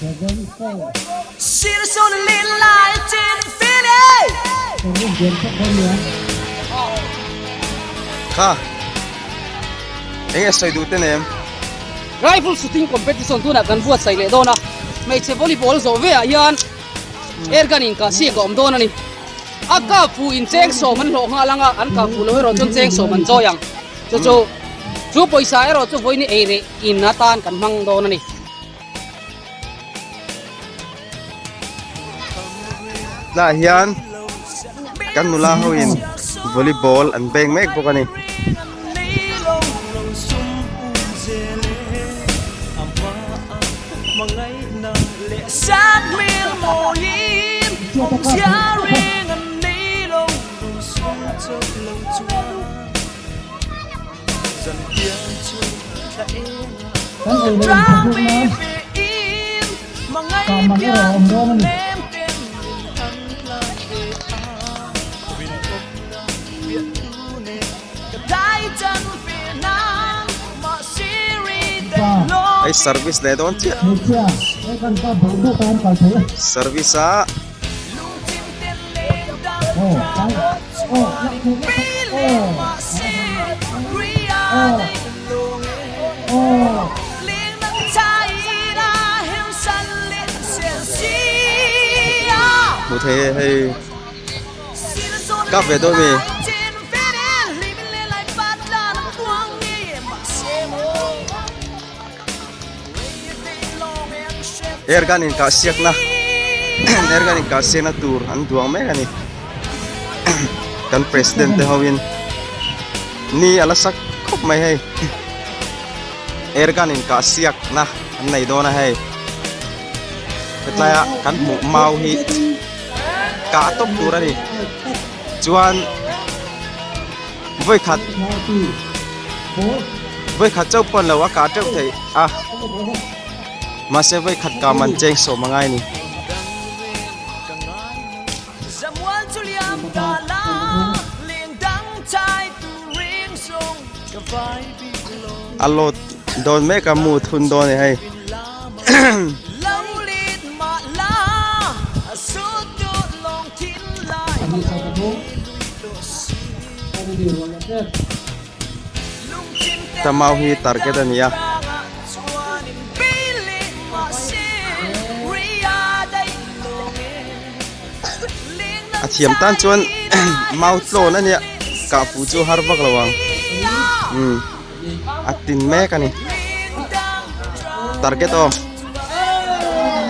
Kha enge sawi duh te nem. Rifle shooting competition tunah kan buatsaih leh dawn a, hmeichhe volleyball zawh veah hian airgun in kah siak a awm dawn a ni. A kap fuh in cheng sawm an hlawh nghal ang a, an kap fuh lo erawh chuan cheng sawm an chawi ang. Chu chu chu pawisa erawh chu vawiin ei reh in atan kan hmang dawn a ni. Tah hian kan nula ho in volleyball an beng mek bawk a ni. Hei service leh dawn chiah service a Hmu thei e hei kap ve dawn mi. Airgun in kah siakna airgun in kah siakna tur an duang mek a ni kan president te ho in ni a la sak khawp mai hei airgun in kah siakna an nei dawn a hei hetlai ah kan hmuh mau hi kah tawp tur a ni chuan vawikhat vawikhat chauh pawn lo a kah teuh theih a mahse vawikhat kah man cheng sawm a ngai a ni. A load dawn mek a mu thun dawn a ni hei. Tamau hi target a ni a. A thiam tan chuan mau tlawn a nia kah fuh chu har vak lo ang umm a tin mek a ni target aw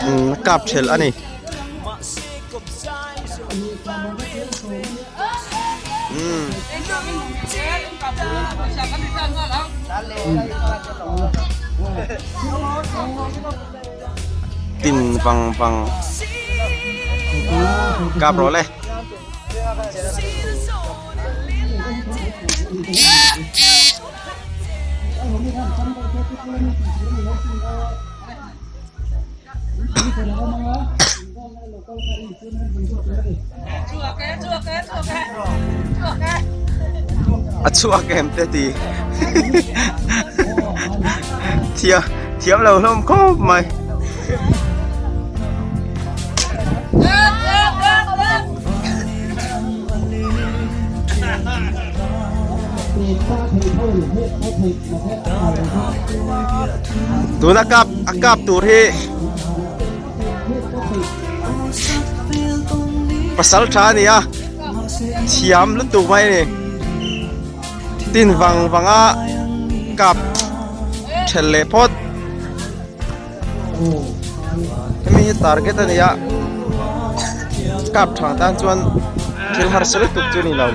umm a kap thelh a ni. Tin vang vang kap rawh le. A chhuak em te ti thia thiam lo hlawm khawp mai. Tuna kap a kap tur hi Pasal tha a ni a thiam lutuk mai a ni tin vang vang a kap thelh leh phawt hemi hi target a ni a kap tha tan chuan thil harsa lutuk chu a ni lo.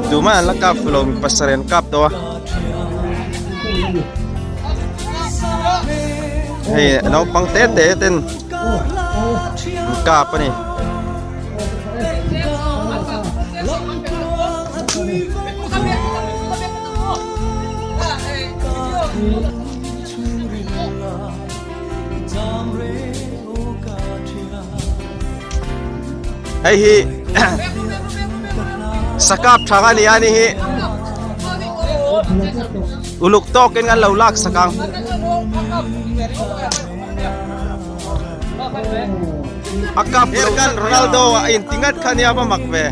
Tumah an la kap fuh lo mi pasarih an kap tawh a hei naupang te te ten an kap a ni. Hei hi sakap tha nga ni a ni hi uluk tawkin an lo lak sak ang. A kap lo kan Ronaldo a inti ngat kha nia va mak ve.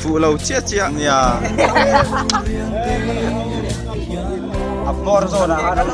Fuh lo chiah chiah nia. A hmawr zawn ah khan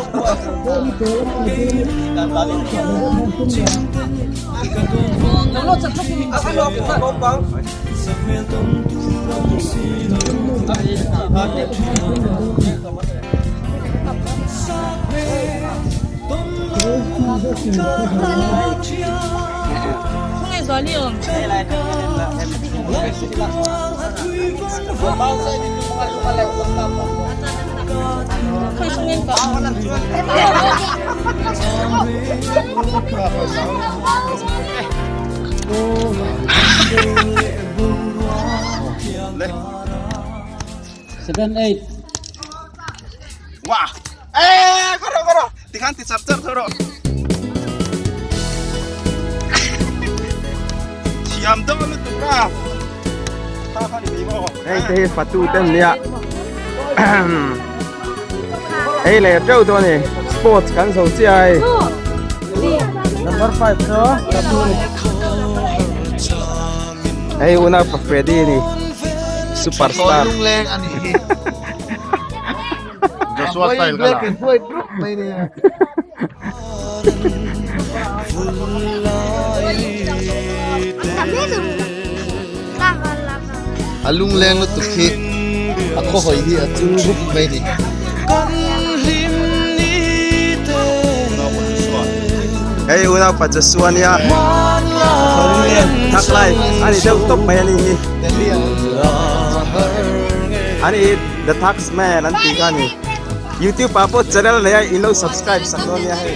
Wah! Eh, koro koro. Tikhan ti char char thoro. Thiam deuh lutuk a. Kha kha ni mai maw. Hei te hi fatu te an nia. Hei leh teuh dawn ni. Sports kan zo chiah hei. Number 5 chu fatu ni. Hei unau pa Freddy ni. Superstar. Lungleng ani hi. Joshua style ka la. A lungleng lutuk hi a khaw hawi hi a chul rup mai ni. Hei unau pa Joshua nia thak lai ani deuh tawp mai ani hi ani The Thugs Man an tih kha a ni. YouTube ah pawh channel nei a in lo subscribe sak dawn nia hei.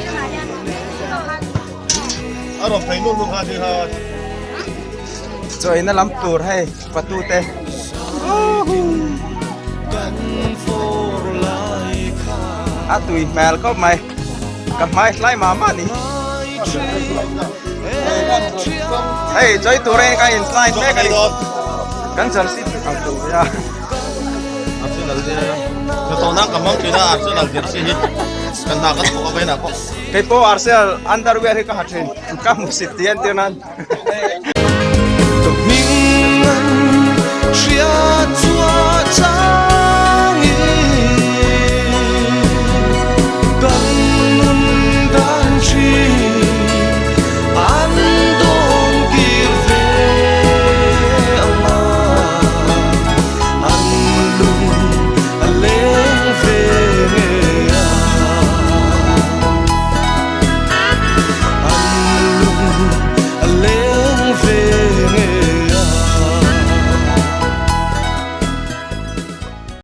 A rawn phei nuam nuam kha ni ha. Chawina lam tur hei patu te. A tui hmel khawp mai. Ka hmai hlai mah mah ni. Hei chawi tur in ka in slide mek a ni. Kan jersey ang tur nia. Arsenal hi ka tawh na ka mang thin a Arsenal jersey hi kan hna kan thawk a vain ah pawh. Kei pawh Arsenal underwear hi ka ha thin ka hmu sit tih an tir nan.